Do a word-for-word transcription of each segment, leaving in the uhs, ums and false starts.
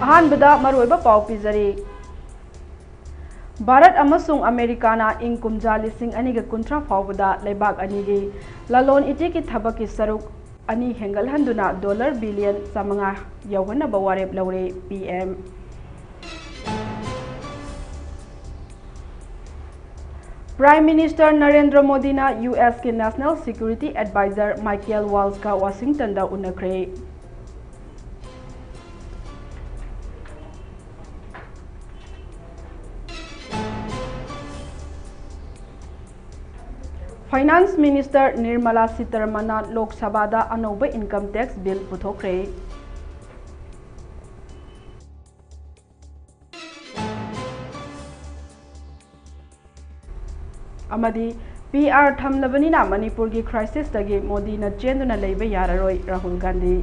ꯑꯍꯥꯟꯕꯗ ꯃꯔꯨꯑꯣꯏꯕ ꯄꯥꯎ ꯄꯤꯖꯔꯤ꯫ ꯚꯥꯔꯠ ꯑꯃꯁꯨꯡ ꯑꯃꯦꯔꯤꯀꯥꯅ ꯏꯪ ꯀꯨꯝꯖꯥ ꯂꯤꯁꯤꯡ ꯑꯅꯤꯒ ꯀꯨꯟꯊ꯭ꯔꯥ ꯐꯥꯎꯕꯗ ꯂꯩꯕꯥꯛ ꯑꯅꯤꯒꯤ ꯂꯂꯣꯟ ꯏꯇꯤꯛꯀꯤ ꯊꯕꯛꯀꯤ ꯁꯔꯨꯛ ꯑꯅꯤ ꯍꯦꯟꯒꯠꯍꯟꯗꯨꯅ ꯗꯣꯂꯔ ꯕꯤꯂꯤꯌꯟ ꯆꯥꯃꯉꯥ ꯌꯧꯍꯟꯅꯕ ꯋꯥꯔꯦꯞ ꯂꯧꯔꯦ, P M. Prime Minister Narendra ꯃꯣꯗꯤꯅ ꯌꯨ ꯑꯦꯁꯀꯤ National Security Advisor ꯃꯥꯏꯀꯦꯜ ꯋꯥꯜꯁꯀ ꯋꯥꯁꯤꯡꯇꯟꯗ ꯎꯅꯈ꯭ꯔꯦ꯫ Finance Minister ꯅꯤꯔꯃꯂꯥ ꯁꯤꯇꯔꯃꯅ ꯂꯣꯛ ꯁꯚꯥꯗ ꯑꯅꯧꯕ income tax bill ꯄꯨꯊꯣꯛꯈ꯭ꯔꯦ꯫ ꯑꯃꯗꯤ ꯄꯤ ꯑꯥꯔ ꯊꯝꯂꯕꯅꯤꯅ ꯃꯅꯤꯄꯨꯔꯒꯤ crisisꯇꯒꯤ ꯃꯣꯗꯤꯅ ꯆꯦꯟꯗꯨꯅ ꯂꯩꯕ ꯌꯥꯔꯔꯣꯏ, ꯔꯥꯍꯨꯜ ꯒꯥꯟꯙꯤ꯫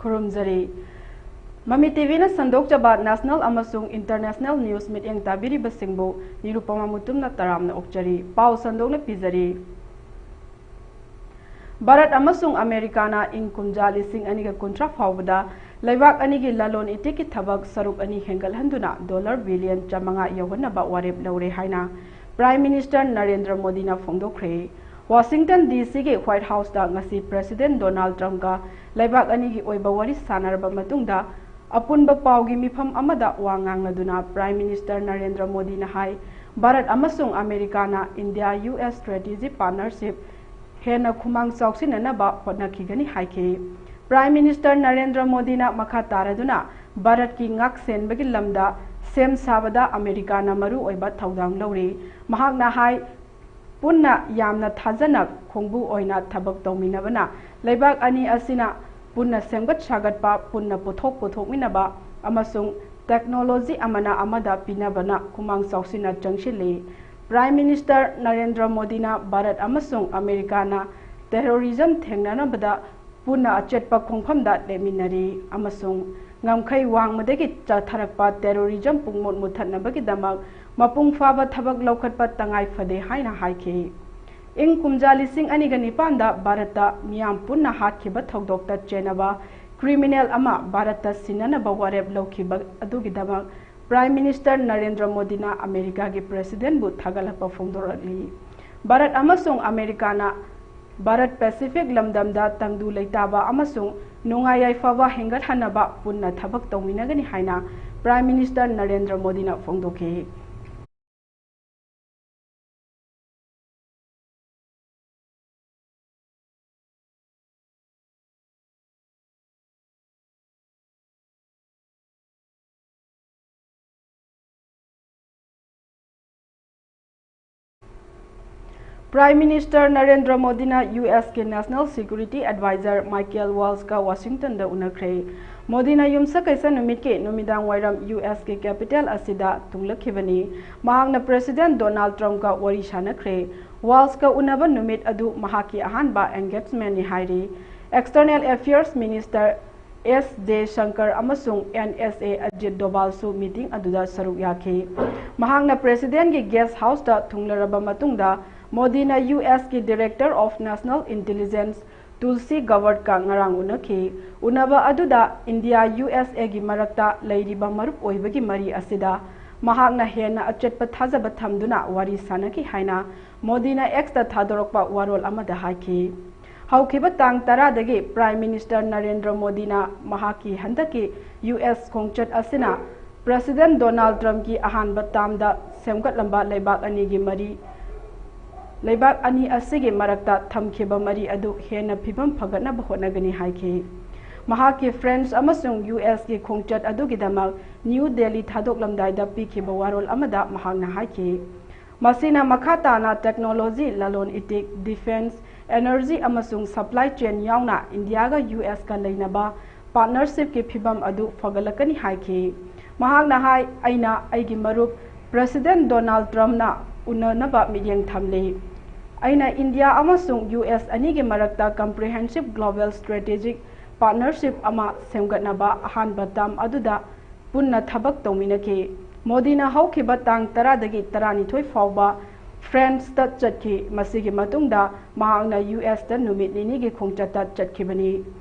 ꯈꯨꯔꯨꯝꯖꯔꯤ꯫ ꯃꯃꯤ ꯇꯤꯚꯤꯅ ꯁꯟꯗꯣꯛꯆꯕ national ꯑꯃꯁꯨꯡ international news ꯃꯤꯠꯌꯦꯡ ꯇꯥꯕꯤꯔꯤꯕꯁꯤꯡꯕꯨ ꯅꯤꯔꯨꯄꯃꯥ ꯃꯨꯇꯨꯝꯅ ꯇꯔꯥꯝꯅ ꯑꯣꯛꯆꯔꯤ꯫ ꯄꯥꯎ ꯁꯟꯗꯣꯛꯅ ꯄꯤꯖꯔꯤ꯫ ꯚꯥꯔꯠ ꯑꯃꯁꯨꯡ ꯑꯃꯦꯔꯤꯀꯥꯅ ꯏꯪ ꯀꯨꯝꯖꯥ ꯂꯤꯁꯤꯡ ꯑꯅꯤꯒ ꯀꯨꯟꯊ꯭ꯔꯥ ꯐꯥꯎꯕꯗ ꯂꯩꯕꯥꯛ ꯑꯅꯤꯒꯤ ꯂꯂꯣꯟ ꯏꯇꯤꯛꯀꯤ ꯊꯕꯛ ꯁꯔꯨꯛ ꯑꯅꯤ ꯍꯦꯟꯒꯠꯍꯟꯗꯨꯅ ꯗꯣꯂꯔ ꯕꯤꯂꯤꯌꯟ ꯆꯥꯃꯉꯥ ꯌꯧꯍꯟꯅꯕ ꯋꯥꯔꯦꯞ ꯂꯧꯔꯦ ꯍꯥꯏꯅ Prime Minister ꯅꯔꯦꯟꯗ꯭ꯔ ꯃꯣꯗꯤꯅ ꯐꯣꯡꯗꯣꯛꯈ꯭ꯔꯦ꯫ ꯋꯥꯁꯤꯡꯇꯟ ꯗꯤ ꯁꯤꯒꯤ White Houseꯇ ꯉꯁꯤ President Donald Trumpꯀ ꯂꯩꯕꯥꯛ ꯑꯅꯤꯒꯤ ꯑꯣꯏꯕ ꯋꯥꯔꯤ ꯁꯥꯟꯅꯔꯕ ꯃꯇꯨꯡꯗ ꯑꯄꯨꯟꯕ ꯄꯥꯎꯒꯤ ꯃꯤꯐꯝ ꯑꯃꯗ ꯋꯥ ꯉꯥꯡꯂꯗꯨꯅ Prime Minister ꯅꯔꯦꯟꯗ꯭ꯔ ꯃꯣꯗꯤꯅ ꯍꯥꯏ, ꯚꯥꯔꯠ ꯑꯃꯁꯨꯡ ꯑꯃꯦꯔꯤꯀꯥꯅ India U S strategic partnership ꯍꯦꯟꯅ ꯈꯨꯃꯥꯡ ꯆꯥꯎꯁꯤꯟꯅꯅꯕ ꯍꯣꯠꯅꯈꯤꯒꯅꯤ ꯍꯥꯏꯈꯤ꯫ Prime Minister ꯅꯔꯦꯟꯗ꯭ꯔ ꯃꯣꯗꯤꯅ ꯃꯈꯥ ꯇꯥꯔꯗꯨꯅ ꯚꯥꯔꯠꯀꯤ ꯉꯥꯛ ꯁꯦꯟꯕꯒꯤ ꯂꯝꯗ ꯁꯦꯝ ꯁꯥꯕꯗ ꯑꯃꯦꯔꯤꯀꯥꯅ ꯃꯔꯨ ꯑꯣꯏꯕ ꯊꯧꯗꯥꯡ ꯂꯧꯔꯤ꯫ ꯃꯍꯥꯛꯅ ꯍꯥꯏ, ꯄꯨꯟꯅ ꯌꯥꯝꯅ ꯊꯥꯖꯅ ꯈꯣꯡꯕꯨ ꯑꯣꯏꯅ ꯊꯕꯛ ꯇꯧꯃꯤꯟꯅꯕꯅ ꯂꯩꯕꯥꯛ ꯑꯅꯤ ꯑꯁꯤꯅ ꯄꯨꯟꯅ ꯁꯦꯝꯒꯠ ꯁꯥꯒꯠꯄ, ꯄꯨꯟꯅ ꯄꯣꯠꯊꯣꯛ ꯄꯨꯊꯣꯛꯃꯤꯟꯅꯕ ꯑꯃꯁꯨꯡ technology ꯑꯃꯅ ꯑꯃꯗ ꯄꯤꯅꯕꯅ ꯈꯨꯃꯥꯡ ꯆꯥꯎꯁꯤꯟꯅ ꯆꯪꯁꯤꯜꯂꯤ꯫ Prime Minister ꯅꯔꯦꯟꯗ꯭ꯔ ꯃꯣꯗꯤꯅ ꯚꯥꯔꯠ ꯑꯃꯁꯨꯡ ꯑꯃꯦꯔꯤꯀꯥꯅ terrorism ꯊꯦꯡꯅꯅꯕꯗ ꯄꯨꯟꯅ ꯑꯆꯦꯠꯄ ꯈꯣꯡꯐꯝꯗ ꯂꯦꯞꯃꯤꯟꯅꯔꯤ ꯑꯃꯁꯨꯡ ꯉꯝꯈꯩ ꯋꯥꯡꯃꯗꯒꯤ ꯆꯠꯊꯔꯛꯄ terrorism ꯄꯨꯡꯃꯨꯠ ꯃꯨꯠꯊꯠꯅꯕꯒꯤꯗꯃꯛ ꯃꯄꯨꯡ ꯐꯥꯕ ꯊꯕꯛ ꯂꯧꯈꯠꯄ ꯇꯉꯥꯏ ꯐꯗꯦ ꯍꯥꯏꯅ ꯍꯥꯏꯈꯤ꯫ ꯏꯪ ꯀꯨꯝꯖꯥ ꯂꯤꯁꯤꯡ ꯑꯅꯤꯒ ꯅꯤꯄꯥꯟꯗ ꯚꯥꯔꯠꯇ ꯃꯤꯌꯥꯝ ꯄꯨꯟꯅ ꯍꯥꯠꯈꯤꯕ ꯊꯧꯗꯣꯛꯇ ꯆꯦꯟꯅꯕ criminal ꯑꯃ ꯚꯥꯔꯠꯇ ꯁꯤꯟꯅꯅꯕ ꯋꯥꯔꯦꯞ ꯂꯧꯈꯤꯕ ꯑꯗꯨꯒꯤꯗꯃꯛ Prime Minister ꯅꯔꯦꯟꯗ꯭ꯔ ꯃꯣꯗꯤꯅ ꯑꯃꯦꯔꯤꯀꯥꯒꯤ Presidentꯕꯨ ꯊꯥꯒꯠꯂꯛꯄ ꯐꯣꯡꯗꯣꯔꯛꯂꯤ꯫ ꯚꯥꯔꯠ ꯑꯃꯁꯨꯡ ꯑꯃꯦꯔꯤꯀꯥꯅ ꯚꯥꯔꯠ Pacific ꯂꯝꯗꯝꯗ ꯇꯪꯗꯨ ꯂꯩꯇꯥꯕ ꯑꯃꯁꯨꯡ ꯅꯨꯡꯉꯥꯏ ꯌꯥꯏꯐꯕ ꯍꯦꯟꯒꯠꯍꯟꯅꯕ ꯄꯨꯟꯅ ꯊꯕꯛ ꯇꯧꯃꯤꯟꯅꯒꯅꯤ ꯍꯥꯏꯅ Prime Minister ꯅꯔꯦꯟꯗ꯭ꯔ ꯃꯣꯗꯤꯅ ꯐꯣꯡꯗꯣꯛꯈꯤ꯫ Prime Minister ꯅꯔꯦꯟꯗ꯭ꯔ ꯃꯣꯗꯤꯅ ꯌꯨ ꯑꯦꯁꯀꯤ National Security Advisor Michael Waltzꯀ ꯋꯥꯁꯤꯡꯇꯟꯗ ꯎꯅꯈ꯭ꯔꯦ꯫ ꯃꯣꯗꯤꯅ ꯌꯨꯝꯁꯀꯩꯁ ꯅꯨꯃꯤꯠꯀꯤ ꯅꯨꯃꯤꯗꯥꯡ ꯋꯥꯏꯔꯝ ꯌꯨ ꯑꯦꯁꯀꯤ capital ꯑꯁꯤꯗ ꯊꯨꯡꯂꯛꯈꯤꯕꯅꯤ꯫ ꯃꯍꯥꯛꯅ President Donald Trumpꯀ ꯋꯥꯔꯤ ꯁꯥꯅꯈ꯭ꯔꯦ꯫ Waltzꯀ ꯎꯅꯕ ꯅꯨꯃꯤꯠ ꯑꯗꯨ ꯃꯍꯥꯛꯀꯤ ꯑꯍꯥꯟꯕ engagementꯅꯤ ꯍꯥꯏꯔꯤ꯫ External Affairs Minister S Jaishankar ꯑꯃꯁꯨꯡ ꯑꯦꯟ ꯑꯦꯁ ꯑꯦ ꯑꯖꯤꯠ ꯗꯣꯚꯥꯜꯁꯨ meeting ꯑꯗꯨꯗ ꯁꯔꯨꯛ ꯌꯥꯈꯤ꯫ ꯃꯍꯥꯛꯅ Presidentꯀꯤ guest houseꯇ ꯊꯨꯡꯂꯔꯕ ꯃꯇꯨꯡꯗ ꯃꯣꯗꯤꯅ ꯌꯨ ꯑꯦꯁꯀꯤ Director of National Intelligence Tulsi ꯒꯕꯔꯠꯀ ꯉꯔꯥꯡ ꯎꯅꯈꯤ꯫ ꯎꯅꯕ ꯑꯗꯨꯗ ꯏꯟꯗꯤꯌꯥ ꯌꯨ ꯑꯦꯁ ꯑꯦꯒꯤ ꯃꯔꯛꯇ ꯂꯩꯔꯤꯕ ꯃꯔꯨꯞ ꯑꯣꯏꯕꯒꯤ ꯃꯔꯤ ꯑꯁꯤꯗ ꯃꯍꯥꯛꯅ ꯍꯦꯟꯅ ꯑꯆꯦꯠꯄ ꯊꯥꯖꯕ ꯊꯝꯗꯨꯅ ꯋꯥꯔꯤ ꯁꯥꯅꯈꯤ ꯍꯥꯏꯅ ꯃꯣꯗꯤꯅ Xꯇ ꯊꯥꯗꯣꯔꯛꯄ ꯋꯥꯔꯣꯜ ꯑꯃꯗ ꯍꯥꯏꯈꯤ꯫ ꯍꯧꯈꯤꯕ ꯇꯥꯡ ꯇꯔꯥꯗꯒꯤ Prime Minister ꯅꯔꯦꯟꯗ꯭ꯔ ꯃꯣꯗꯤꯅ ꯃꯍꯥꯛꯀꯤ ꯍꯟꯗꯛꯀꯤ ꯌꯨ ꯑꯦꯁ ꯈꯣꯡꯆꯠ ꯑꯁꯤꯅ President Donald Trumpꯀꯤ ꯑꯍꯥꯟꯕ termꯗ ꯁꯦꯝꯒꯠꯂꯝꯕ ꯂꯩꯕꯥꯛ ꯑꯅꯤꯒꯤ ꯃꯔꯤ, ꯂꯩꯕꯥꯛ ꯑꯅꯤ ꯑꯁꯤꯒꯤ ꯃꯔꯛꯇ ꯊꯝꯈꯤꯕ ꯃꯔꯤ ꯑꯗꯨ ꯍꯦꯟꯅ ꯐꯤꯕꯝ ꯐꯒꯠꯅꯕ ꯍꯣꯠꯅꯒꯅꯤ ꯍꯥꯏꯈꯤ꯫ ꯃꯍꯥꯛꯀꯤ France ꯑꯃꯁꯨꯡ ꯌꯨ ꯑꯦꯁꯀꯤ ꯈꯣꯡꯆꯠ ꯑꯗꯨꯒꯤꯗꯃꯛ ꯅ꯭ꯌꯨ ꯗꯦꯜꯂꯤ ꯊꯥꯗꯣꯛꯂꯝꯗꯥꯏꯗ ꯄꯤꯈꯤꯕ ꯋꯥꯔꯣꯜ ꯑꯃꯗ ꯃꯍꯥꯛꯅ ꯍꯥꯏꯈꯤ, ꯃꯁꯤꯅ ꯃꯈꯥ ꯇꯥꯅ technology, ꯂꯂꯣꯟ ꯏꯇꯤꯛ, defence, energy ꯑꯃꯁꯨꯡ supply chain ꯌꯥꯎꯅ ꯏꯟꯗꯤꯌꯥꯒ ꯌꯨ ꯑꯦꯁꯀ ꯂꯩꯅꯕ partnershipꯀꯤ ꯐꯤꯚꯝ ꯑꯗꯨ ꯐꯒꯠꯂꯛꯀꯅꯤ ꯍꯥꯏꯈꯤ꯫ ꯃꯍꯥꯛꯅ ꯍꯥꯏ, ꯑꯩꯅ ꯑꯩꯒꯤ ꯃꯔꯨꯞ President Donald Trumpꯅ ꯎꯅꯅꯕ ꯃꯤꯠꯌꯦꯡ ꯊꯝꯂꯤ꯫ ꯑꯩꯅ ꯏꯟꯗꯤꯌꯥ ꯑꯃꯁꯨꯡ ꯌꯨ ꯑꯦꯁ ꯑꯅꯤꯒꯤ ꯃꯔꯛꯇ comprehensive global strategic ꯄꯥꯔꯠꯅꯔꯁꯤꯞ ꯑꯃ ꯁꯦꯝꯒꯠꯅꯕ ꯑꯍꯥꯟꯕ ꯇꯔꯝ ꯑꯗꯨꯗ ꯄꯨꯟꯅ ꯊꯕꯛ ꯇꯧꯃꯤꯟꯅꯈꯤ꯫ ꯃꯣꯗꯤꯅ ꯍꯧꯈꯤꯕ ꯇꯥꯡ ꯇꯔꯥꯗꯒꯤ ꯇꯔꯥꯅꯤꯊꯣꯏ ꯐꯥꯎꯕ ꯐ꯭ꯔꯥꯟꯁꯇ ꯆꯠꯈꯤ꯫ ꯃꯁꯤꯒꯤ ꯃꯇꯨꯡꯗ ꯃꯍꯥꯛꯅ ꯌꯨ ꯑꯦꯁꯇ ꯅꯨꯃꯤꯠ ꯅꯤꯅꯤꯒꯤ ꯈꯣꯡꯆꯠꯇ ꯆꯠꯈꯤꯕꯅꯤ꯫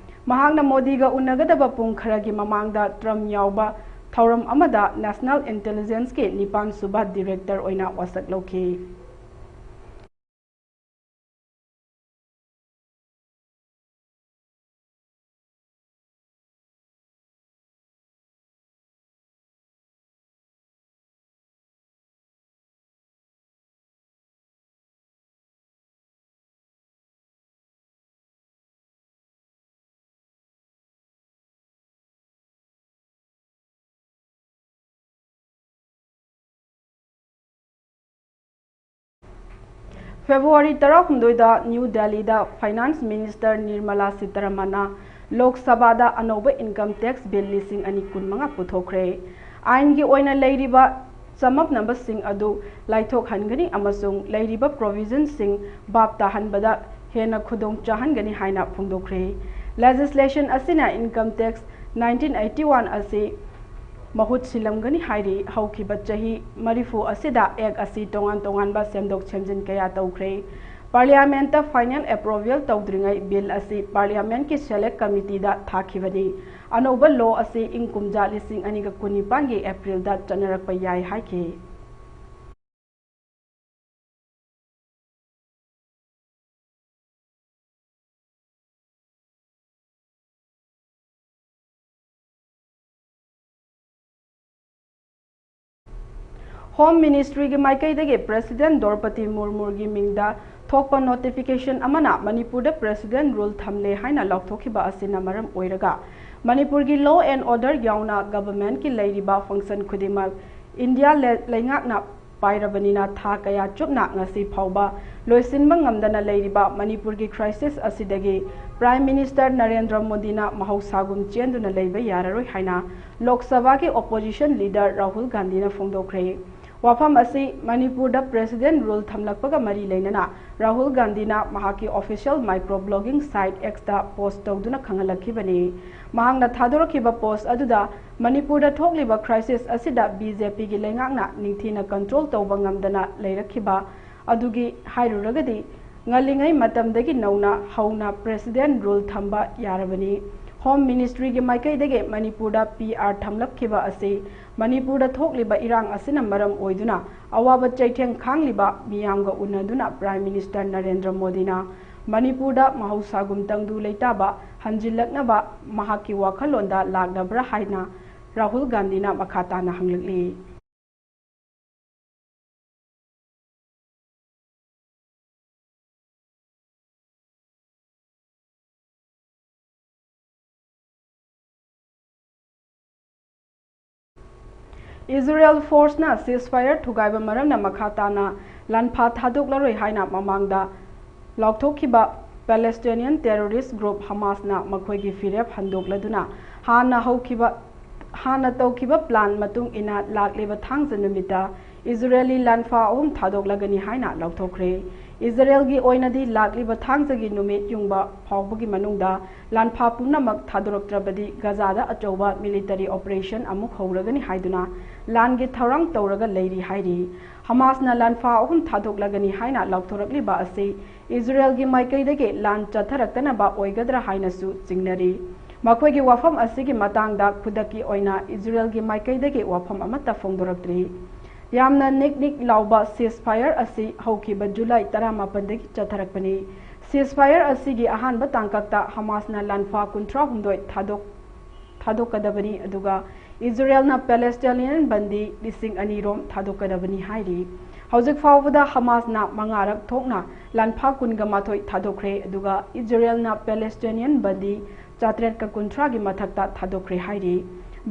ꯃꯍꯥꯛꯅ ꯃꯣꯗꯤꯒ ꯎꯅꯒꯗꯕ ꯄꯨꯡ ꯈꯔꯒꯤ ꯃꯃꯥꯡꯗ ꯇ꯭ꯔꯝꯞ ꯌꯥꯎꯕ ꯊꯧꯔꯝ ꯑꯃꯗ ꯅꯦꯁꯅꯦꯜ ꯏꯟꯇꯦꯂꯤꯖꯦꯟꯁꯀꯤ ꯅꯤꯄꯥꯟ ꯁꯨꯕ ꯗꯤꯔꯦꯛꯇꯔ ꯑꯣꯏꯅ ꯋꯥꯁꯛ ꯂꯧꯈꯤ꯫ ꯐꯦꯕ꯭ꯔꯨꯋꯥꯔꯤ ꯇꯔꯥꯍꯨꯝꯗꯣꯏꯗ ꯅ꯭ꯌꯨ ꯗꯦꯜꯂꯤꯗ ꯐꯥꯏꯅꯥꯟꯁ ꯃꯤꯅꯤꯁꯇꯔ ꯅꯤꯔꯃꯂꯥ ꯁꯤꯇꯥꯔꯥꯃꯟꯅ ꯂꯣꯛ ꯁꯚꯥꯗ ꯑꯅꯧꯕ ꯏꯟꯀꯝ ꯇꯦꯛꯁ ꯕꯤꯜ ꯂꯤꯁꯤꯡ ꯑꯅꯤ ꯀꯨꯟꯃꯉꯥ ꯄꯨꯊꯣꯛꯈ꯭ꯔꯦ꯫ ꯑꯥꯏꯟꯒꯤ ꯑꯣꯏꯅ ꯂꯩꯔꯤꯕ ꯆꯃꯝꯅꯕꯁꯤꯡ ꯑꯗꯨ ꯂꯥꯏꯊꯣꯛꯍꯟꯒꯅꯤ ꯑꯃꯁꯨꯡ ꯂꯩꯔꯤꯕ ꯄ꯭ꯔꯣꯚꯤꯖꯟꯁꯤꯡ ꯚꯥꯞ ꯇꯥꯍꯟꯕꯗ ꯍꯦꯟꯅ ꯈꯨꯗꯣꯡ ꯆꯥꯍꯟꯒꯅꯤ ꯍꯥꯏꯅ ꯐꯣꯡꯗꯣꯛꯈ꯭ꯔꯦ꯫ ꯂꯦꯖꯤꯁꯂꯦꯁꯟ ꯑꯁꯤꯅ income tax nineteen eighty one ꯑꯁꯤ ꯃꯍꯨꯠ ꯁꯤꯜꯂꯝꯒꯅꯤ ꯍꯥꯏꯔꯤ꯫ ꯍꯧꯈꯤꯕ ꯆꯍꯤ ꯃꯔꯤꯐꯨ ꯑꯁꯤꯗ ꯑꯦꯛ ꯑꯁꯤ ꯇꯣꯉꯥꯟ ꯇꯣꯉꯥꯟꯕ ꯁꯦꯝꯗꯣꯛ ꯁꯦꯝꯖꯤꯟ ꯀꯌꯥ ꯇꯧꯈ꯭ꯔꯦ꯫ ꯄꯥꯔꯂꯤꯌꯥꯃꯦꯟꯠꯇ ꯐꯥꯏꯅꯦꯜ ꯑꯦꯄ꯭ꯔꯨꯚꯦꯜ ꯇꯧꯗ꯭ꯔꯤꯉꯩ ꯕꯤꯜ ꯑꯁꯤ ꯄꯥꯔꯂꯤꯌꯥꯃꯦꯟꯠꯀꯤ ꯁꯦꯂꯦꯛ ꯀꯃꯤꯇꯤꯗ ꯊꯥꯈꯤꯕꯅꯤ꯫ ꯑꯅꯧꯕ ꯂꯣ ꯑꯁꯤ ꯏꯪ ꯀꯨꯝꯖꯥ ꯂꯤꯁꯤꯡ ꯑꯅꯤꯒ ꯀꯨꯟꯅꯤꯄꯥꯟꯒꯤ ꯑꯦꯄ꯭ꯔꯤꯜꯗ ꯆꯠꯅꯔꯛꯄ ꯌꯥꯏ ꯍꯥꯏꯈꯤ꯫ ꯍꯣꯝ ꯃꯤꯅꯤꯁꯇ꯭ꯔꯤꯒꯤ ꯃꯥꯏꯀꯩꯗꯒꯤ ꯄ꯭ꯔꯦꯁꯤꯗꯦꯟꯠ ꯗ꯭ꯔꯧꯄꯗꯤ ꯃꯨꯔꯃꯨꯒꯤ ꯃꯤꯡꯗ ꯊꯣꯛꯄ ꯅꯣꯇꯤꯐꯤꯀꯦꯁꯟ ꯑꯃꯅ ꯃꯅꯤꯄꯨꯔꯗ ꯄ꯭ꯔꯦꯁꯤꯗꯦꯟꯠ ꯔꯨꯜ ꯊꯝꯂꯦ ꯍꯥꯏꯅ ꯂꯥꯎꯊꯣꯛꯈꯤꯕ ꯑꯁꯤꯅ ꯃꯔꯝ ꯑꯣꯏꯔꯒ ꯃꯅꯤꯄꯨꯔꯒꯤ law and order ꯌꯥꯎꯅ ꯒꯚꯔꯟꯃꯦꯟꯠꯀꯤ ꯂꯩꯔꯤꯕ ꯐꯪꯁꯟ ꯈꯨꯗꯤꯡꯃꯛ ꯏꯟꯗꯤꯌꯥ ꯂꯩ-, ꯂꯩꯉꯥꯛꯅ ꯄꯥꯏꯔꯕꯅꯤꯅ ꯊꯥ ꯀꯌꯥ ꯆꯨꯞꯅ ꯉꯁꯤ ꯐꯥꯎꯕ ꯂꯣꯏꯁꯤꯟꯕ ꯉꯝꯗꯅ ꯂꯩꯔꯤꯕ ꯃꯅꯤꯄꯨꯔꯒꯤ ꯀ꯭ꯔꯥꯏꯁꯤꯁ ꯑꯁꯤꯗꯒꯤ ꯄ꯭ꯔꯥꯏꯝ ꯃꯤꯅꯤꯁꯇꯔ ꯅꯔꯦꯟꯗ꯭ꯔ ꯃꯣꯗꯤꯅ ꯃꯍꯧꯁꯥꯒꯨꯝ ꯆꯦꯟꯗꯨꯅ ꯂꯩꯕ ꯌꯥꯔꯔꯣꯏ ꯍꯥꯏꯅ ꯂꯣꯛ ꯁꯚꯥꯒꯤ ꯑꯣꯄꯣꯖꯤꯁꯟ ꯂꯤꯗꯔ ꯔꯥꯍꯨꯜ ꯒꯥꯟꯙꯤꯅ ꯐꯣꯡꯗꯣꯛꯈ꯭ꯔꯦ꯫ ꯋꯥꯐꯝ ꯑꯁꯤ ꯃꯅꯤꯄꯨꯔꯗ President Rule ꯊꯝꯂꯛꯄꯒ ꯃꯔꯤ ꯂꯩꯅꯅ ꯔꯥꯍꯨꯜ ꯒꯥꯟꯙꯤꯅ ꯃꯍꯥꯛꯀꯤ official micro blogging site X ꯇ post ꯇꯧꯗꯨꯅ ꯈꯪꯍꯜꯂꯛꯈꯤꯕꯅꯤ꯫ ꯃꯍꯥꯛꯅ ꯊꯥꯗꯣꯔꯛꯈꯤꯕ post ꯑꯗꯨꯗ ꯃꯅꯤꯄꯨꯔꯗ ꯊꯣꯛꯂꯤꯕ crisis ꯑꯁꯤꯗ B J P ꯒꯤ ꯂꯩꯉꯥꯛꯅ ꯅꯤꯡꯊꯤꯅ control ꯇꯧꯕ ꯉꯝꯗꯅ ꯂꯩꯔꯛꯈꯤꯕ ꯑꯗꯨꯒꯤ ꯍꯥꯏꯔꯨꯔꯒꯗꯤ, ꯉꯜꯂꯤꯉꯩ ꯃꯇꯝꯗꯒꯤ ꯅꯧꯅ ꯍꯧꯅ President Rule ꯊꯝꯕ ꯌꯥꯔꯕꯅꯤ꯫ Home Ministry ꯒꯤ ꯃꯥꯏꯀꯩꯗꯒꯤ ꯃꯅꯤꯄꯨꯔꯗ P R ꯊꯝꯂꯛꯈꯤꯕ ꯑꯁꯤ ꯃꯅꯤꯄꯨꯔꯗ ꯊꯣꯛꯂꯤꯕ ꯏꯔꯥꯡ ꯑꯁꯤꯅ ꯃꯔꯝ ꯑꯣꯏꯗꯨꯅ ꯑꯋꯥꯕ ꯆꯩꯊꯦꯡ ꯈꯥꯡꯂꯤꯕ ꯃꯤꯌꯥꯝꯒ ꯎꯅꯗꯨꯅ Prime Minister ꯅꯔꯦꯟꯗ꯭ꯔ ꯃꯣꯗꯤꯅ ꯃꯅꯤꯄꯨꯔꯗ ꯃꯍꯧꯁꯥꯒꯨꯝ ꯇꯪꯗꯨ ꯂꯩꯇꯥꯕ ꯍꯟꯖꯤꯜꯂꯛꯅꯕ ꯃꯍꯥꯛꯀꯤ ꯋꯥꯈꯜꯂꯣꯟꯗ ꯂꯥꯛꯂꯕ꯭ꯔꯥ ꯍꯥꯏꯅ ꯔꯥꯍꯨꯜ ꯒꯥꯟꯙꯤꯅ ꯃꯈꯥ ꯇꯥꯅ ꯍꯪꯂꯛꯂꯤ꯫ Israel force ꯅ ceasefire ꯊꯨꯒꯥꯏꯕ ꯃꯔꯝꯅ ꯃꯈꯥ ꯇꯥꯅ ꯂꯥꯟꯐꯥ ꯊꯥꯗꯣꯛꯂꯔꯣꯏ ꯍꯥꯏꯅ ꯃꯃꯥꯡꯗ ꯂꯥꯎꯊꯣꯛꯈꯤꯕ Palestinian terrorist group Hamas ꯅ ꯃꯈꯣꯏꯒꯤ ꯐꯤꯔꯦꯞ ꯍꯟꯗꯣꯛꯂꯗꯨꯅ ꯍꯥꯟꯅ ꯍꯧꯈꯤꯕ, ꯍꯥꯟꯅ ꯇꯧꯈꯤꯕ plan ꯃꯇꯨꯡ ꯏꯟꯅ ꯂꯥꯛꯂꯤꯕ ꯊꯥꯡꯖ ꯅꯨꯃꯤꯠꯇ Israeli ꯂꯥꯟꯐꯥ ꯑꯍꯨꯝ ꯊꯥꯗꯣꯛꯂꯒꯅꯤ ꯍꯥꯏꯅ ꯂꯥꯎꯊꯣꯛꯈ꯭ꯔꯦ꯫ Israel ꯒꯤ ꯑꯣꯏꯅꯗꯤ ꯂꯥꯛꯂꯤꯕ ꯊꯥꯡꯖꯒꯤ ꯅꯨꯃꯤꯠ ꯌꯨꯡꯕ ꯐꯥꯎꯕꯒꯤ ꯃꯅꯨꯡꯗ ꯂꯥꯟꯐꯥ ꯄꯨꯝꯅꯃꯛ ꯊꯥꯗꯣꯔꯛꯇ꯭ꯔꯕꯗꯤ ꯒꯖꯥꯗ ꯑꯆꯧꯕ military operation ꯑꯃꯨꯛ ꯍꯧꯔꯒꯅꯤ ꯍꯥꯏꯗꯨꯅ ꯂꯥꯟꯒꯤ ꯊꯧꯔꯥꯡ ꯇꯧꯔꯒ ꯂꯩꯔꯤ ꯍꯥꯏꯔꯤ꯫ Hamas ꯅ ꯂꯥꯟꯐꯥ ꯑꯍꯨꯝ ꯊꯥꯗꯣꯛꯂꯒꯅꯤ ꯍꯥꯏꯅ ꯂꯥꯎꯊꯣꯔꯛꯂꯤꯕ ꯑꯁꯤ Israel ꯒꯤ ꯃꯥꯏꯀꯩꯗꯒꯤ ꯂꯥꯟ ꯆꯠꯊꯔꯛꯇꯅꯕ ꯑꯣꯏꯒꯗ꯭ꯔꯥ ꯍꯥꯏꯅꯁꯨ ꯆꯤꯡꯅꯔꯤ꯫ ꯃꯈꯣꯏꯒꯤ ꯋꯥꯐꯝ ꯑꯁꯤꯒꯤ ꯃꯇꯥꯡꯗ ꯈꯨꯗꯛꯀꯤ ꯑꯣꯏꯅ Israel ꯒꯤ ꯃꯥꯏꯀꯩꯗꯒꯤ ꯋꯥꯐꯝ ꯑꯃꯠꯇ ꯐꯣꯡꯗꯣꯔꯛꯇ꯭ꯔꯤ꯫ ꯌꯥꯝꯅ ꯅꯤꯛ ꯅꯤꯛ ꯂꯥꯎꯕ ceasefire ꯑꯁꯤ ꯍꯧꯈꯤꯕ July ꯇꯔꯥꯃꯥꯄꯟꯗꯒꯤ ꯆꯠꯊꯔꯛꯄꯅꯤ꯫ Ceasefire ꯑꯁꯤꯒꯤ ꯑꯍꯥꯟꯕ ꯇꯥꯡꯀꯛꯇ Hamas ꯅ ꯂꯥꯟꯐꯥ ꯀꯨꯟꯊ꯭ꯔꯥꯍꯨꯝꯗꯣꯏ ꯊꯥꯗꯣꯛ-, ꯊꯥꯗꯣꯛꯀꯗꯕꯅꯤ, ꯑꯗꯨꯒ Israel ꯅ Palestinian ꯕꯟꯗꯤ ꯂꯤꯁꯤꯡ ꯑꯅꯤ ꯔꯣꯝ ꯊꯥꯗꯣꯛꯀꯗꯕꯅꯤ ꯍꯥꯏꯔꯤ꯫ ꯍꯧꯖꯤꯛ ꯐꯥꯎꯕꯗ Hamas ꯅ ꯃꯉꯥꯔꯛ ꯊꯣꯛꯅ ꯂꯥꯟꯐꯥ ꯀꯨꯟꯒ ꯃꯥꯊꯣꯏ ꯊꯥꯗꯣꯛꯈ꯭ꯔꯦ, ꯑꯗꯨꯒ Israel ꯅ Palestinian ꯕꯟꯗꯤ ꯆꯥꯇ꯭ꯔꯦꯠꯀ ꯀꯨꯟꯊ꯭ꯔꯥꯒꯤ ꯃꯊꯛꯇ ꯊꯥꯗꯣꯛꯈ꯭ꯔꯦ ꯍꯥꯏꯔꯤ꯫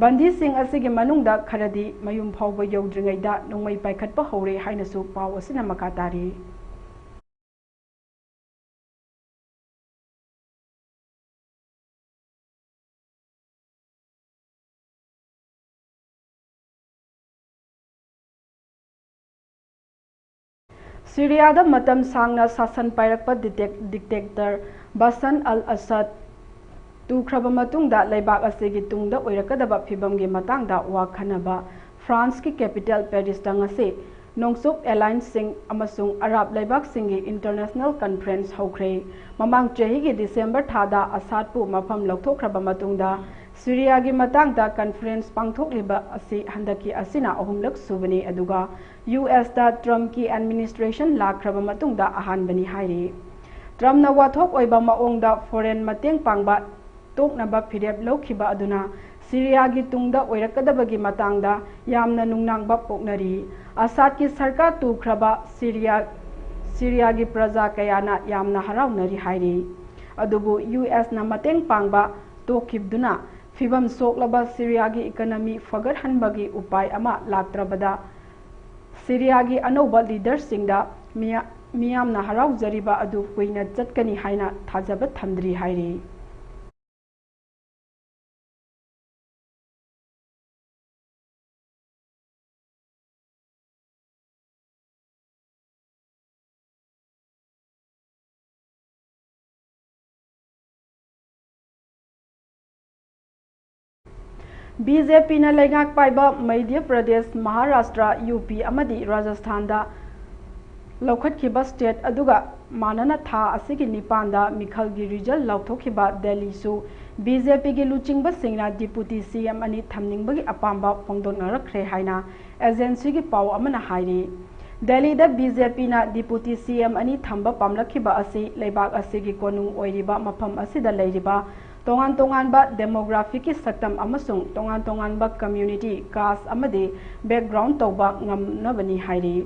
ꯕꯟꯗꯤꯁꯤꯡ ꯑꯁꯤꯒꯤ ꯃꯅꯨꯡꯗ ꯈꯔꯗꯤ ꯃꯌꯨꯝ ꯐꯥꯎꯕ ꯌꯧꯗ꯭ꯔꯤꯉꯩꯗ ꯅꯣꯡꯃꯩ ꯄꯥꯏꯈꯠꯄ ꯍꯧꯔꯦ ꯍꯥꯏꯅꯁꯨ ꯄꯥꯎ ꯑꯁꯤꯅ ꯃꯈꯥ ꯇꯥꯔꯤ꯫ ꯁꯤꯔꯤꯌꯥꯗ ꯃꯇꯝ ꯁꯥꯡꯅ ꯁꯥꯁꯟ ꯄꯥꯏꯔꯛꯄ dictator ꯕꯁꯟ ꯑꯜ ꯑꯁꯗ ꯇꯨꯈ꯭ꯔꯕ ꯃꯇꯨꯡꯗ ꯂꯩꯕꯥꯛ ꯑꯁꯤꯒꯤ ꯇꯨꯡꯗ ꯑꯣꯏꯔꯛꯀꯗꯕ ꯐꯤꯕꯝꯒꯤ ꯃꯇꯥꯡꯗ ꯋꯥ ꯈꯟꯅꯕ ꯐ꯭ꯔꯥꯟꯁꯀꯤ capital ꯄꯦꯔꯤꯁꯇ ꯉꯁꯤ ꯅꯣꯡꯆꯨꯞ allianceꯁꯤꯡ ꯑꯃꯁꯨꯡ ꯑꯔꯥꯕ ꯂꯩꯕꯥꯛꯁꯤꯡꯒꯤ international conference ꯍꯧꯈ꯭ꯔꯦ꯫ ꯃꯃꯥꯡ ꯆꯍꯤꯒꯤ December ꯊꯥꯗ ꯑꯁꯥꯗꯄꯨ ꯃꯐꯝ ꯂꯧꯊꯣꯛꯈ꯭ꯔꯕ ꯃꯇꯨꯡꯗ ꯁꯤꯔꯤꯌꯥꯒꯤ ꯃꯇꯥꯡꯗ conference ꯄꯥꯡꯊꯣꯛꯂꯤꯕ ꯑꯁꯤ ꯍꯟꯗꯛꯀꯤ ꯑꯁꯤꯅ ꯑꯍꯨꯝꯂꯛ ꯁꯨꯕꯅꯤ, ꯑꯗꯨꯒ ꯌꯨ ꯑꯦꯁꯇ ꯇ꯭ꯔꯝꯞꯀꯤ administration ꯂꯥꯛꯈ꯭ꯔꯕ ꯃꯇꯨꯡꯗ ꯑꯍꯥꯟꯕꯅꯤ ꯍꯥꯏꯔꯤ꯫ ꯇ꯭ꯔꯝꯞꯅ ꯋꯥꯊꯣꯛ ꯑꯣꯏꯕ ꯃꯑꯣꯡꯗ foreign ꯃꯇꯦꯡ ꯄꯥꯡꯕ ꯇꯣꯛꯅꯕ ꯐꯤꯔꯦꯞ ꯂꯧꯈꯤꯕ ꯑꯗꯨꯅ ꯁꯤꯔꯤꯌꯥꯒꯤ ꯇꯨꯡꯗ ꯑꯣꯏꯔꯛꯀꯗꯕꯒꯤ ꯃꯇꯥꯡꯗ ꯌꯥꯝꯅ ꯅꯨꯡꯅꯥꯡꯕ ꯄꯣꯛꯅꯔꯤ꯫ ꯑꯁꯥꯗꯀꯤ ꯁꯔꯀꯥꯔ ꯇꯨꯈ꯭ꯔꯕ ꯁꯤꯔꯤꯌꯥ, ꯁꯤꯔꯤꯌꯥꯒꯤ ꯄ꯭ꯔꯖꯥ ꯀꯌꯥꯅ ꯌꯥꯝꯅ ꯍꯔꯥꯎꯅꯔꯤ ꯍꯥꯏꯔꯤ꯫ ꯑꯗꯨꯕꯨ ꯌꯨ ꯑꯦꯁꯅ ꯃꯇꯦꯡ ꯄꯥꯡꯕ ꯇꯣꯛꯈꯤꯕꯗꯨꯅ ꯐꯤꯕꯝ ꯁꯣꯛꯂꯕ ꯁꯤꯔꯤꯌꯥꯒꯤ economy ꯐꯒꯠꯍꯟꯕꯒꯤ ꯎꯄꯥꯏ ꯑꯃ ꯂꯥꯛꯇ꯭ꯔꯕꯗ ꯁꯤꯔꯤꯌꯥꯒꯤ ꯑꯅꯧꯕ leaderꯁꯤꯡꯗ ꯃꯤꯌꯥ-, ꯃꯤꯌꯥꯝꯅ ꯍꯔꯥꯎꯖꯔꯤꯕ ꯑꯗꯨ ꯀꯨꯏꯅ ꯆꯠꯀꯅꯤ ꯍꯥꯏꯅ ꯊꯥꯖꯕ ꯊꯝꯗ꯭ꯔꯤ ꯍꯥꯏꯔꯤ꯫ ꯕꯤ ꯖꯦ ꯄꯤꯅ ꯂꯩꯉꯥꯛ ꯄꯥꯏꯕ ꯃꯙ꯭ꯌ ꯄ꯭ꯔꯗꯦꯁ, ꯃꯍꯥꯔꯥꯁꯇ꯭ꯔ, ꯌꯨ ꯄꯤ ꯑꯃꯗꯤ ꯔꯥꯖꯁꯊꯥꯟꯗ ꯂꯧꯈꯠꯈꯤꯕ state ꯑꯗꯨꯒ ꯃꯥꯟꯅꯅ ꯊꯥ ꯑꯁꯤꯒꯤ ꯅꯤꯄꯥꯟꯗ ꯃꯤꯈꯜꯒꯤ result ꯂꯥꯎꯊꯣꯛꯈꯤꯕ ꯗꯦꯜꯂꯤꯁꯨ ꯕꯤ ꯖꯦ ꯄꯤꯒꯤ ꯂꯨꯆꯤꯡꯕꯁꯤꯡꯅ deputy ꯁꯤ ꯑꯦꯝ ꯑꯅꯤ ꯊꯝꯅꯤꯡꯕꯒꯤ ꯑꯄꯥꯝꯕ ꯐꯣꯡꯗꯣꯛꯅꯔꯛꯈ꯭ꯔꯦ ꯍꯥꯏꯅ agencyꯒꯤ ꯄꯥꯎ ꯑꯃꯅ ꯍꯥꯏꯔꯤ꯫ ꯗꯦꯜꯂꯤꯗ ꯕꯤ ꯖꯦ ꯄꯤꯅ deputy ꯁꯤ ꯑꯦꯝ ꯑꯅꯤ ꯊꯝꯕ ꯄꯥꯝꯂꯛꯈꯤꯕ ꯑꯁꯤ ꯂꯩꯕꯥꯛ ꯑꯁꯤꯒꯤ ꯀꯣꯅꯨꯡ ꯑꯣꯏꯔꯤꯕ ꯃꯐꯝ ꯑꯁꯤꯗ ꯂꯩꯔꯤꯕ ꯇꯣꯉꯥꯟ ꯇꯣꯉꯥꯟꯕ demographicꯀꯤ ꯁꯛꯇꯝ ꯑꯃꯁꯨꯡ ꯇꯣꯉꯥꯟ ꯇꯣꯉꯥꯟꯕ community, caste ꯑꯃꯗꯤ background ꯇꯧꯕ ꯉꯝꯅꯕꯅꯤ ꯍꯥꯏꯔꯤ꯫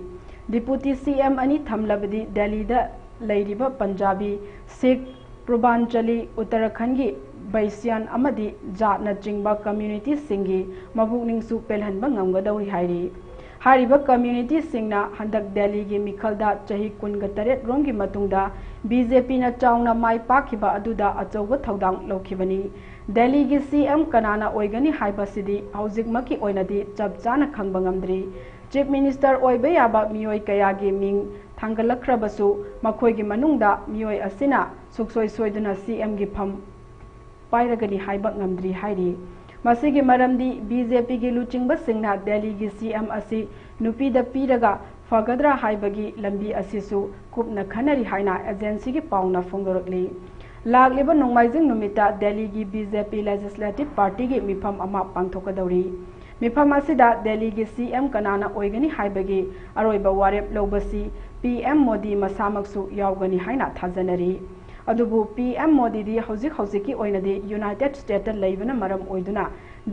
Deputy ꯁꯤ ꯑꯦꯝ ꯑꯅꯤ ꯊꯝꯂꯕꯗꯤ ꯗꯦꯜꯂꯤꯗ ꯂꯩꯔꯤꯕ ꯄꯟꯖꯥꯕꯤ, ꯁꯤꯈ, ꯄ꯭ꯔꯨꯕꯥꯟꯆꯂꯤ, ꯎꯠꯇꯔꯥꯈꯟꯗꯒꯤ ꯕꯩꯁ꯭ꯌꯥꯟ ꯑꯃꯗꯤ ꯖꯥꯠꯅꯆꯤꯡꯕ communityꯁꯤꯡꯒꯤ ꯃꯕꯨꯛꯅꯤꯡꯁꯨ ꯄꯦꯜꯍꯟꯕ ꯉꯝꯒꯗꯧꯔꯤ ꯍꯥꯏꯔꯤ꯫ ꯍꯥꯏꯔꯤꯕ communityꯁꯤꯡꯅ ꯍꯟꯗꯛ ꯗꯦꯜꯂꯤꯒꯤ ꯃꯤꯈꯜꯗ ꯆꯍꯤ ꯀꯨꯟꯒ ꯇꯔꯦꯠ ꯔꯣꯝꯒꯤ ꯃꯇꯨꯡꯗ ꯕꯤ ꯖꯦ ꯄꯤꯅ ꯆꯥꯎꯅ ꯃꯥꯏ ꯄꯥꯛꯈꯤꯕ ꯑꯗꯨꯗ ꯑꯆꯧꯕ ꯊꯧꯗꯥꯡ ꯂꯧꯈꯤꯕꯅꯤ꯫ ꯗꯦꯜꯂꯤꯒꯤ ꯁꯤ ꯑꯦꯝ ꯀꯅꯥꯅ ꯑꯣꯏꯒꯅꯤ ꯍꯥꯏꯕꯁꯤꯗꯤ ꯍꯧꯖꯤꯛꯃꯛꯀꯤ ꯑꯣꯏꯅꯗꯤ ꯆꯞ ꯆꯥꯅ ꯈꯪꯕ ꯉꯝꯗ꯭ꯔꯤ꯫ Chief Minister ꯑꯣꯏꯕ ꯌꯥꯕ ꯃꯤꯑꯣꯏ ꯀꯌꯥꯒꯤ ꯃꯤꯡ ꯊꯥꯡꯒꯠꯂꯛꯈ꯭ꯔꯕꯁꯨ, ꯃꯈꯣꯏꯒꯤ ꯃꯅꯨꯡꯗ ꯃꯤꯑꯣꯏ ꯑꯁꯤꯅ ꯁꯨꯛꯁꯣꯏ ꯁꯣꯏꯗꯨꯅ ꯁꯤ ꯑꯦꯝꯒꯤ ꯐꯝ ꯄꯥꯏꯔꯒꯅꯤ ꯍꯥꯏꯕ ꯉꯝꯗ꯭ꯔꯤ ꯍꯥꯏꯔꯤ꯫ ꯃꯁꯤꯒꯤ ꯃꯔꯝꯗꯤ ꯕꯤ ꯖꯦ ꯄꯤꯒꯤ ꯂꯨꯆꯤꯡꯕꯁꯤꯡꯅ ꯗꯦꯜꯂꯤꯒꯤ ꯁꯤ ꯑꯦꯝ ꯑꯁꯤ ꯅꯨꯄꯤꯗ ꯄꯤꯔꯒ ꯐꯒꯗ꯭ꯔꯥ ꯍꯥꯏꯕꯒꯤ ꯂꯝꯕꯤ ꯑꯁꯤꯁꯨ ꯀꯨꯞꯅ ꯈꯟꯅꯔꯤ ꯍꯥꯏꯅ ꯑꯦꯖꯦꯟꯁꯤꯒꯤ ꯄꯥꯎꯅ ꯐꯣꯡꯗꯣꯔꯛꯂꯤ꯫ ꯂꯥꯛꯂꯤꯕ ꯅꯣꯡꯃꯥꯏꯖꯤꯡ ꯅꯨꯃꯤꯠꯇ ꯗꯦꯜꯂꯤꯒꯤ ꯕꯤ ꯖꯦ ꯄꯤ Legislative Partyꯒꯤ ꯃꯤꯐꯝ ꯑꯃ ꯄꯥꯡꯊꯣꯛꯀꯗꯧꯔꯤ꯫ ꯃꯤꯐꯝ ꯑꯁꯤꯗ ꯗꯦꯜꯂꯤꯒꯤ ꯁꯤ ꯑꯦꯝ ꯀꯅꯥꯅ ꯑꯣꯏꯒꯅꯤ ꯍꯥꯏꯕꯒꯤ ꯑꯔꯣꯏꯕ ꯋꯥꯔꯦꯞ ꯂꯧꯕꯁꯤ ꯄꯤ ꯑꯦꯝ ꯃꯣꯗꯤ ꯃꯁꯥꯃꯛꯁꯨ ꯌꯥꯎꯒꯅꯤ ꯍꯥꯏꯅ ꯊꯥꯖꯅꯔꯤ꯫ ꯑꯗꯨꯕꯨ ꯄꯤ ꯑꯦꯝ ꯃꯣꯗꯤꯗꯤ ꯍꯧꯖꯤꯛ ꯍꯧꯖꯤꯛꯀꯤ ꯑꯣꯏꯅꯗꯤ ꯌꯨꯅꯥꯏꯇꯦꯗ ꯁ꯭ꯇꯦꯠꯇ ꯂꯩꯕꯅ ꯃꯔꯝ ꯑꯣꯏꯗꯨꯅ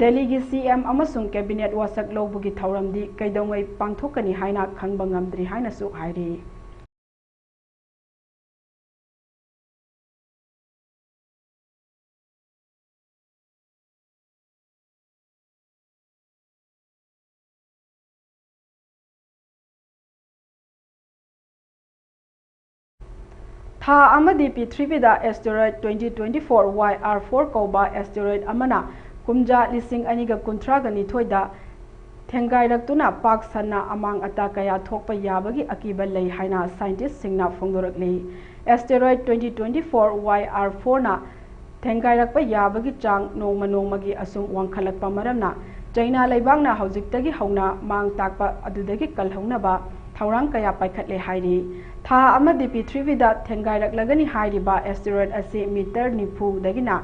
ꯗꯦꯜꯂꯤꯒꯤ ꯁꯤ ꯑꯦꯝ ꯑꯃꯁꯨꯡ ꯀꯦꯕꯤꯅꯦꯠ ꯋꯥꯁꯛ ꯂꯧꯕꯒꯤ ꯊꯧꯔꯝꯗꯤ ꯀꯩꯗꯧꯉꯩ ꯄꯥꯡꯊꯣꯛꯀꯅꯤ ꯍꯥꯏꯅ ꯈꯪꯕ ꯉꯝꯗ꯭ꯔꯤ ꯍꯥꯏꯅꯁꯨ ꯍꯥꯏꯔꯤ꯫ ꯊꯥ ꯑꯃꯗꯤ ꯄ꯭ꯔꯤꯊꯤꯕꯤꯗ asteroid twenty twenty-four Y R four ꯀꯧꯕ asteroid ꯑꯃꯅ ꯀꯨꯝꯖꯥ ꯂꯤꯁꯤꯡ ꯑꯅꯤꯒ ꯀꯨꯟꯊ꯭ꯔꯥꯒ ꯅꯤꯊꯣꯏꯗ ꯊꯦꯡꯒꯥꯏꯔꯛꯇꯨꯅ ꯄꯥꯛ ꯁꯟꯅ ꯑꯃꯥꯡ ꯑꯇꯥ ꯀꯌꯥ ꯊꯣꯛꯄ ꯌꯥꯕꯒꯤ ꯑꯀꯤꯕ ꯂꯩ ꯍꯥꯏꯅ scientistꯁꯤꯡꯅ ꯐꯣꯡꯗꯣꯔꯛꯂꯤ꯫ Asteroid twenty twenty-four Y R fourꯅ ꯊꯦꯡꯒꯥꯏꯔꯛꯄ ꯌꯥꯕꯒꯤ ꯆꯥꯡ ꯅꯣꯡꯃ ꯅꯣꯡꯃꯒꯤ ꯑꯁꯨꯝ ꯋꯥꯡꯈꯠꯂꯛꯄ ꯃꯔꯝꯅ ꯆꯩꯅꯥ ꯂꯩꯕꯥꯛꯅ ꯍꯧꯖꯤꯛꯇꯒꯤ ꯍꯧꯅ ꯃꯥꯡ ꯇꯥꯛꯄ ꯑꯗꯨꯗꯒꯤ ꯀꯜꯍꯧꯅꯕ ꯊꯧꯔꯥꯡ ꯀꯌꯥ ꯄꯥꯏꯈꯠꯂꯦ ꯍꯥꯏꯔꯤ꯫ ꯊꯥ ꯑꯃꯗꯤ ꯄ꯭ꯔꯤꯊꯤꯕꯤꯗ ꯊꯦꯡꯒꯥꯏꯔꯛꯂꯒꯅꯤ ꯍꯥꯏꯔꯤꯕ asteroid ꯑꯁꯤ meter ꯅꯤꯐꯨꯗꯒꯤꯅ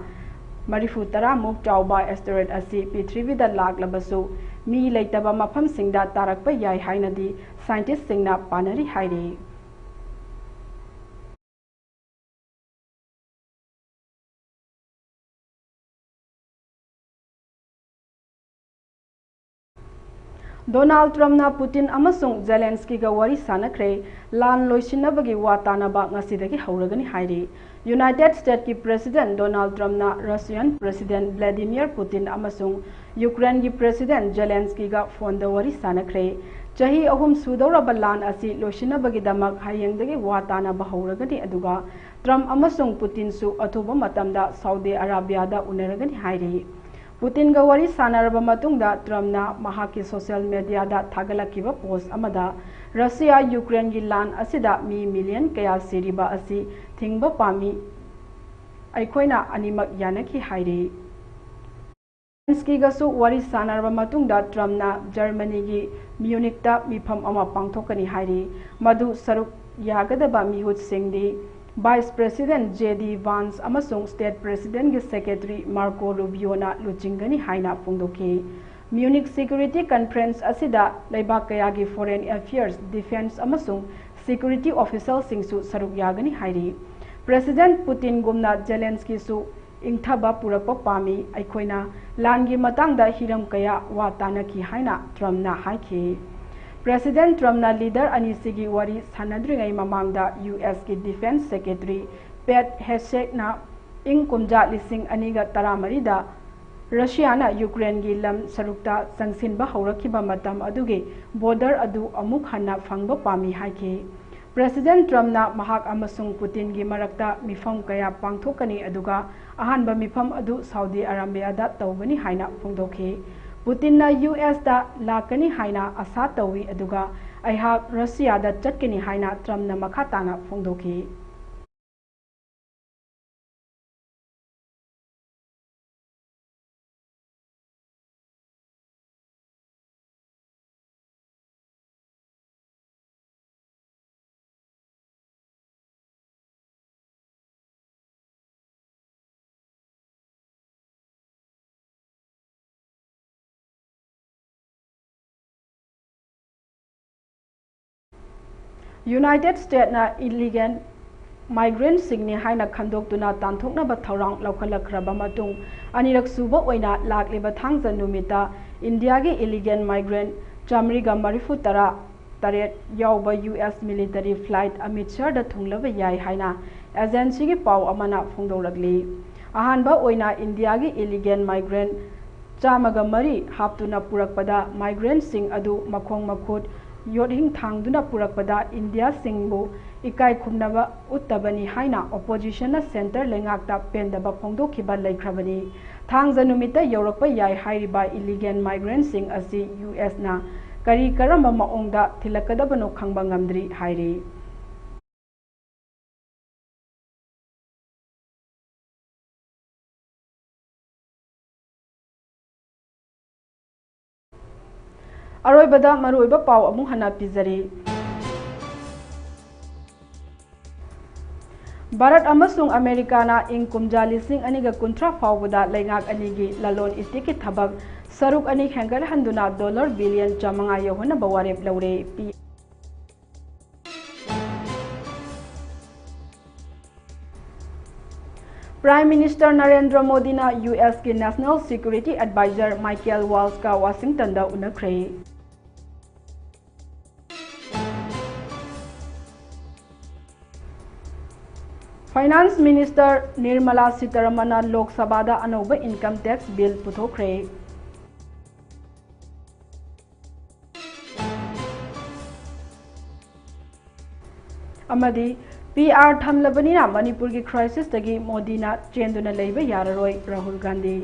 ꯃꯔꯤꯐꯨ ꯇꯔꯥꯃꯨꯛ ꯆꯥꯎꯕ asteroid ꯑꯁꯤ ꯄ꯭ꯔꯤꯊꯤꯕꯤꯗ ꯂꯥꯛꯂꯕꯁꯨ ꯃꯤ ꯂꯩꯇꯕ ꯃꯐꯝꯁꯤꯡꯗ ꯇꯥꯔꯛꯄ ꯌꯥꯏ ꯍꯥꯏꯅꯗꯤ scientistꯁꯤꯡꯅ ꯄꯥꯅꯔꯤ ꯍꯥꯏꯔꯤ꯫ ꯗꯣꯅꯥꯜꯗ ꯇ꯭ꯔꯝꯞꯅ ꯄꯨꯇꯤꯟ ꯑꯃꯁꯨꯡ ꯖꯦꯂꯦꯟꯁꯀꯤꯒ ꯋꯥꯔꯤ ꯁꯥꯟꯅꯈ꯭ꯔꯦ꯫ ꯂꯥꯟ ꯂꯣꯏꯁꯤꯟꯅꯕꯒꯤ ꯋꯥ ꯇꯥꯅꯕ ꯉꯁꯤꯗꯒꯤ ꯍꯧꯔꯒꯅꯤ ꯍꯥꯏꯔꯤ꯫ ꯌꯨꯅꯥꯏꯇꯦꯗ ꯁ꯭ꯇꯦꯠꯀꯤ ꯄ꯭ꯔꯦꯁꯤꯗꯦꯟꯠ ꯗꯣꯅꯥꯜꯗ ꯇ꯭ꯔꯝꯞꯅ ꯔꯁꯤꯌꯥꯟ ꯄ꯭ꯔꯦꯁꯤꯗꯦꯟꯠ ꯚ꯭ꯂꯥꯗꯤꯃꯤꯔ ꯄꯨꯇꯤꯟ ꯑꯃꯁꯨꯡ ꯌꯨꯀ꯭ꯔꯦꯟꯒꯤ ꯄ꯭ꯔꯦꯁꯤꯗꯦꯟꯠ ꯖꯦꯂꯦꯟꯁꯀꯤꯒ ꯐꯣꯟꯗ ꯋꯥꯔꯤ ꯁꯥꯟꯅꯈ꯭ꯔꯦ꯫ ꯆꯍꯤ ꯑꯍꯨꯝ ꯁꯨꯗꯧꯔꯕ ꯂꯥꯟ ꯑꯁꯤ ꯂꯣꯏꯁꯤꯟꯅꯕꯒꯤꯗꯃꯛ ꯍꯌꯦꯡꯗꯒꯤ ꯋꯥ ꯇꯥꯅꯕ ꯍꯧꯔꯒꯅꯤ, ꯑꯗꯨꯒ ꯇ꯭ꯔꯝꯞ ꯑꯃꯁꯨꯡ ꯄꯨꯇꯤꯟꯁꯨ ꯑꯊꯨꯕ ꯃꯇꯝꯗ ꯁꯥꯎꯗꯤ ꯑꯔꯥꯕꯤꯌꯥꯗ ꯎꯅꯔꯒꯅꯤ ꯍꯥꯏꯔꯤ꯫ ꯄꯨꯇꯤꯟꯒ ꯋꯥꯔꯤ ꯁꯥꯟꯅꯔꯕ ꯃꯇꯨꯡꯗ ꯇ꯭ꯔꯝꯞꯅ ꯃꯍꯥꯛꯀꯤ ꯁꯣꯁꯤꯌꯦꯜ ꯃꯦꯗꯤꯌꯥꯗ ꯊꯥꯒꯠꯂꯛꯈꯤꯕ ꯄꯣꯁ ꯑꯃꯗ, "ꯔꯁꯤꯌꯥ ꯌꯨꯀ꯭ꯔꯦꯟꯒꯤ ꯂꯥꯟ ꯑꯁꯤꯗ ꯃꯤ ꯃꯤꯂꯤꯌꯟ ꯀꯌꯥ ꯁꯤꯔꯤꯕ ꯑꯁꯤ ꯊꯤꯡꯕ ꯄꯥꯝꯃꯤ, ꯑꯩꯈꯣꯏꯅ ꯑꯅꯤꯃꯛ ꯌꯥꯅꯈꯤ" ꯍꯥꯏꯔꯤ꯫ ꯖꯦꯂꯦꯟꯁꯀꯤꯒꯁꯨ ꯋꯥꯔꯤ ꯁꯥꯟꯅꯔꯕ ꯃꯇꯨꯡꯗ ꯇ꯭ꯔꯝꯞꯅ ꯖꯔꯃꯅꯤꯒꯤ ꯃ꯭ꯌꯨꯅꯤꯛꯇ ꯃꯤꯐꯝ ꯑꯃ ꯄꯥꯡꯊꯣꯛꯀꯅꯤ ꯍꯥꯏꯔꯤ꯫ ꯃꯗꯨ ꯁꯔꯨꯛ ꯌꯥꯒꯗꯕ ꯃꯤꯍꯨꯠꯁꯤꯡꯗꯤ ꯚꯥꯏꯁ ꯄ꯭ꯔꯦꯁꯤꯗꯦꯟꯠ ꯖꯦ ꯗꯤ ꯚꯥꯟꯁ ꯑꯃꯁꯨꯡ ꯁ꯭ꯇꯦꯠ ꯄ꯭ꯔꯦꯁꯤꯗꯦꯟꯠꯀꯤ ꯁꯦꯀ꯭ꯔꯦꯇꯔꯤ ꯃꯥꯔꯀꯣ ꯔꯨꯕꯤꯌꯣꯅ ꯂꯨꯆꯤꯡꯒꯅꯤ ꯍꯥꯏꯅ ꯐꯣꯡꯗꯣꯛꯈꯤ꯫ ꯃ꯭ꯌꯨꯅꯤꯛ ꯁꯦꯀ꯭ꯌꯨꯔꯤꯇꯤ ꯀꯟꯐꯔꯦꯟꯁ ꯑꯁꯤꯗ ꯂꯩꯕꯥꯛ ꯀꯌꯥꯒꯤ ꯐꯣꯔꯦꯟ ꯑꯦꯐꯤꯌꯔꯁ, ꯗꯤꯐꯦꯟꯁ ꯑꯃꯁꯨꯡ ꯁꯦꯀ꯭ꯌꯨꯔꯤꯇꯤ ꯑꯣꯐꯤꯁꯤꯌꯦꯜꯁꯤꯡꯁꯨ ꯁꯔꯨꯛ ꯌꯥꯒꯅꯤ ꯍꯥꯏꯔꯤ꯫ ꯄ꯭ꯔꯦꯁꯤꯗꯦꯟꯠ ꯄꯨꯇꯤꯟꯒꯨꯝꯅ ꯖꯦꯂꯦꯟꯁꯀꯤꯁꯨ ꯏꯪꯊꯕ ꯄꯨꯔꯛꯄ ꯄꯥꯝꯃꯤ꯫ ꯑꯩꯈꯣꯏꯅ ꯂꯥꯟꯒꯤ ꯃꯇꯥꯡꯗ ꯍꯤꯔꯝ ꯀꯌꯥ ꯋꯥ ꯇꯥꯅꯈꯤ ꯍꯥꯏꯅ ꯇ꯭ꯔꯝꯞꯅ ꯍꯥꯏꯈꯤ꯫ ꯄ꯭ꯔꯦꯁꯤꯗꯦꯟꯠ ꯇ꯭ꯔꯝꯞꯅ ꯂꯤꯗꯔ ꯑꯅꯤꯁꯤꯒꯤ ꯋꯥꯔꯤ ꯁꯥꯟꯅꯗ꯭ꯔꯤꯉꯩ ꯃꯃꯥꯡꯗ ꯌꯨ ꯑꯦꯁꯀꯤ ꯗꯤꯐꯦꯟꯁ ꯁꯦꯀ꯭ꯔꯦꯇꯔꯤ ꯄꯦꯠ ꯍꯦꯒꯁꯦꯠꯅ ꯏꯪ ꯀꯨꯝꯖꯥ ꯂꯤꯁꯤꯡ ꯑꯅꯤꯒ ꯇꯔꯥꯃꯔꯤꯗ ꯔꯁꯤꯌꯥꯅ ꯌꯨꯀ꯭ꯔꯦꯟꯒꯤ ꯂꯝ ꯁꯔꯨꯛꯇ ꯆꯪꯁꯤꯟꯕ ꯍꯧꯔꯛꯈꯤꯕ ꯃꯇꯝ ꯑꯗꯨꯒꯤ ꯕꯣꯔꯗꯔ ꯑꯗꯨ ꯑꯃꯨꯛ ꯍꯟꯅ ꯐꯪꯕ ꯄꯥꯝꯃꯤ ꯍꯥꯏꯈꯤ꯫ ꯄ꯭ꯔꯦꯁꯤꯗꯦꯟꯠ ꯇ꯭ꯔꯝꯞꯅ ꯃꯍꯥꯛ ꯑꯃꯁꯨꯡ ꯄꯨꯇꯤꯟꯒꯤ ꯃꯔꯛꯇ ꯃꯤꯐꯝ ꯀꯌꯥ ꯄꯥꯡꯊꯣꯛꯀꯅꯤ, ꯑꯗꯨꯒ ꯑꯍꯥꯟꯕ ꯃꯤꯐꯝ ꯑꯗꯨ ꯁꯥꯎꯗꯤ ꯑꯔꯥꯕꯤꯌꯥꯗ ꯇꯧꯒꯅꯤ ꯍꯥꯏꯅ ꯐꯣꯡꯗꯣꯛꯈꯤ꯫ ꯄꯨꯇꯤꯟꯅ ꯌꯨ ꯑꯦꯁꯇ ꯂꯥꯛꯀꯅꯤ ꯍꯥꯏꯅ ꯑꯥꯁꯥ ꯇꯧꯏ, ꯑꯗꯨꯒ ꯑꯩꯍꯥꯛ ꯔꯁꯤꯌꯥꯗ ꯆꯠꯀꯅꯤ ꯍꯥꯏꯅ ꯇ꯭ꯔꯝꯞꯅ ꯃꯈꯥ ꯇꯥꯅ ꯐꯣꯡꯗꯣꯛꯈꯤ꯫ ꯌꯨꯅꯥꯏꯇꯦꯗ ꯁ꯭ꯇꯦꯠꯅ ꯏꯂꯤꯒꯦꯜ ꯃꯥꯏꯒ꯭ꯔꯦꯟꯠꯁꯤꯡꯅꯤ ꯍꯥꯏꯅ ꯈꯟꯗꯣꯛꯇꯨꯅ ꯇꯥꯟꯊꯣꯛꯅꯕ ꯊꯧꯔꯥꯡ ꯂꯧꯈꯠꯂꯛꯈ꯭ꯔꯕ ꯃꯇꯨꯡ, ꯑꯅꯤꯔꯛ ꯁꯨꯕ ꯑꯣꯏꯅ ꯂꯥꯛꯂꯤꯕ ꯊꯥꯡꯖ ꯅꯨꯃꯤꯠꯇ ꯏꯟꯗꯤꯌꯥꯒꯤ ꯏꯂꯤꯒꯦꯜ ꯃꯥꯏꯒ꯭ꯔꯦꯟꯠ ꯆꯥꯃꯔꯤꯒ ꯃꯔꯤꯐꯨ ꯇꯔꯥ ꯇꯔꯦꯠ ꯌꯥꯎꯕ ꯌꯨ ꯑꯦꯁ ꯃꯤꯂꯤꯇꯔꯤ ꯐ꯭ꯂꯥꯏꯠ ꯑꯃ꯭ꯔꯤꯠꯁꯔꯗ ꯊꯨꯡꯂꯕ ꯌꯥꯏ ꯍꯥꯏꯅ ꯑꯦꯖꯦꯟꯁꯤꯒꯤ ꯄꯥꯎ ꯑꯃꯅ ꯐꯣꯡꯗꯣꯔꯛꯂꯤ꯫ ꯑꯍꯥꯟꯕ ꯑꯣꯏꯅ ꯏꯟꯗꯤꯌꯥꯒꯤ ꯏꯂꯤꯒꯦꯜ ꯃꯥꯏꯒ꯭ꯔꯦꯟꯠ ꯆꯥꯝꯃꯒ ꯃꯔꯤ ꯍꯥꯞꯇꯨꯅ ꯄꯨꯔꯛꯄꯗ ꯃꯥꯏꯒ꯭ꯔꯦꯟꯠꯁꯤꯡ ꯑꯗꯨ ꯃꯈꯣꯡ ꯃꯈꯨꯠ ꯌꯣꯠꯍꯤꯡ ꯊꯥꯡꯗꯨꯅ ꯄꯨꯔꯛꯄꯗ ꯏꯟꯗꯤꯌꯥꯁꯤꯡꯕꯨ ꯏꯀꯥꯏ ꯈꯨꯝꯅꯕ ꯎꯠꯇꯕꯅꯤ ꯍꯥꯏꯅ ꯑꯣꯄꯣꯖꯤꯁꯟꯅ ꯁꯦꯟꯇꯔ ꯂꯩꯉꯥꯛꯇ ꯄꯦꯟꯗꯕ ꯐꯣꯡꯗꯣꯛꯈꯤꯕ ꯂꯩꯈ꯭ꯔꯕꯅꯤ꯫ ꯊꯥꯡꯖ ꯅꯨꯃꯤꯠꯇ ꯌꯧꯔꯛꯄ ꯌꯥꯏ ꯍꯥꯏꯔꯤꯕ illegal migrantꯁꯤꯡ ꯑꯁꯤ ꯌꯨ ꯑꯦꯁꯅ ꯀꯔꯤ ꯀꯔꯝꯕ ꯃꯑꯣꯡꯗ ꯊꯤꯜꯂꯛꯀꯗꯕꯅꯣ ꯈꯪꯕ ꯉꯝꯗ꯭ꯔꯤ ꯍꯥꯏꯔꯤ꯫ ꯑꯔꯣꯏꯕꯗ ꯃꯔꯨꯑꯣꯏꯕ ꯄꯥꯎ ꯑꯃꯨꯛ ꯍꯟꯅ ꯄꯤꯖꯔꯤ꯫ ꯚꯥꯔꯠ ꯑꯃꯁꯨꯡ ꯑꯃꯦꯔꯤꯀꯥꯅ ꯏꯪ ꯀꯨꯝꯖꯥ ꯂꯤꯁꯤꯡ ꯑꯅꯤꯒ ꯀꯨꯟꯊ꯭ꯔꯥ ꯐꯥꯎꯕꯗ ꯂꯩꯉꯥꯛ ꯑꯅꯤꯒꯤ ꯂꯂꯣꯟ ꯏꯇꯤꯛꯀꯤ ꯊꯕꯛ ꯁꯔꯨꯛ ꯑꯅꯤ ꯍꯦꯟꯒꯠꯍꯟꯗꯨꯅ dollar billion ꯆꯥꯃꯉꯥ ꯌꯧꯍꯟꯅꯕ ꯋꯥꯔꯦꯞ ꯂꯧꯔꯦ꯫ ꯄꯤ-, Prime Minister ꯅꯔꯦꯟꯗ꯭ꯔ ꯃꯣꯗꯤꯅ ꯌꯨ ꯑꯦꯁꯀꯤ National Security Advisor Michael Waltzꯀ ꯋꯥꯁꯤꯡꯇꯟꯗ ꯎꯅꯈ꯭ꯔꯦ꯫ Finance Minister ꯅꯤꯔꯃꯂꯥ ꯁꯤꯇꯥꯔꯥꯃꯟꯅ ꯂꯣꯛ ꯁꯚꯥꯗ ꯑꯅꯧꯕ income tax bill ꯄꯨꯊꯣꯛꯈ꯭ꯔꯦ꯫ ꯑꯃꯗꯤ ꯄꯤ ꯑꯥꯔ ꯊꯝꯂꯕꯅꯤꯅ ꯃꯅꯤꯄꯨꯔꯒꯤ crisisꯇꯒꯤ ꯃꯣꯗꯤꯅ ꯆꯦꯟꯗꯨꯅ ꯂꯩꯕ ꯌꯥꯔꯔꯣꯏ, ꯔꯥꯍꯨꯜ ꯒꯥꯟꯙꯤ꯫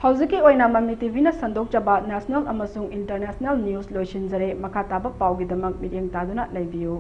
ꯍꯧꯖꯤꯛꯀꯤ ꯑꯣꯏꯅ ꯃꯃꯤ ꯇꯤꯚꯤꯅ ꯁꯟꯗꯣꯛꯆꯕ national ꯑꯃꯁꯨꯡ international news ꯂꯣꯏꯁꯤꯟꯖꯔꯦ꯫ ꯃꯈꯥ ꯇꯥꯕ ꯄꯥꯎꯒꯤꯗꯃꯛ ꯃꯤꯠꯌꯦꯡ ꯇꯥꯗꯨꯅ ꯂꯩꯕꯤꯌꯨ꯫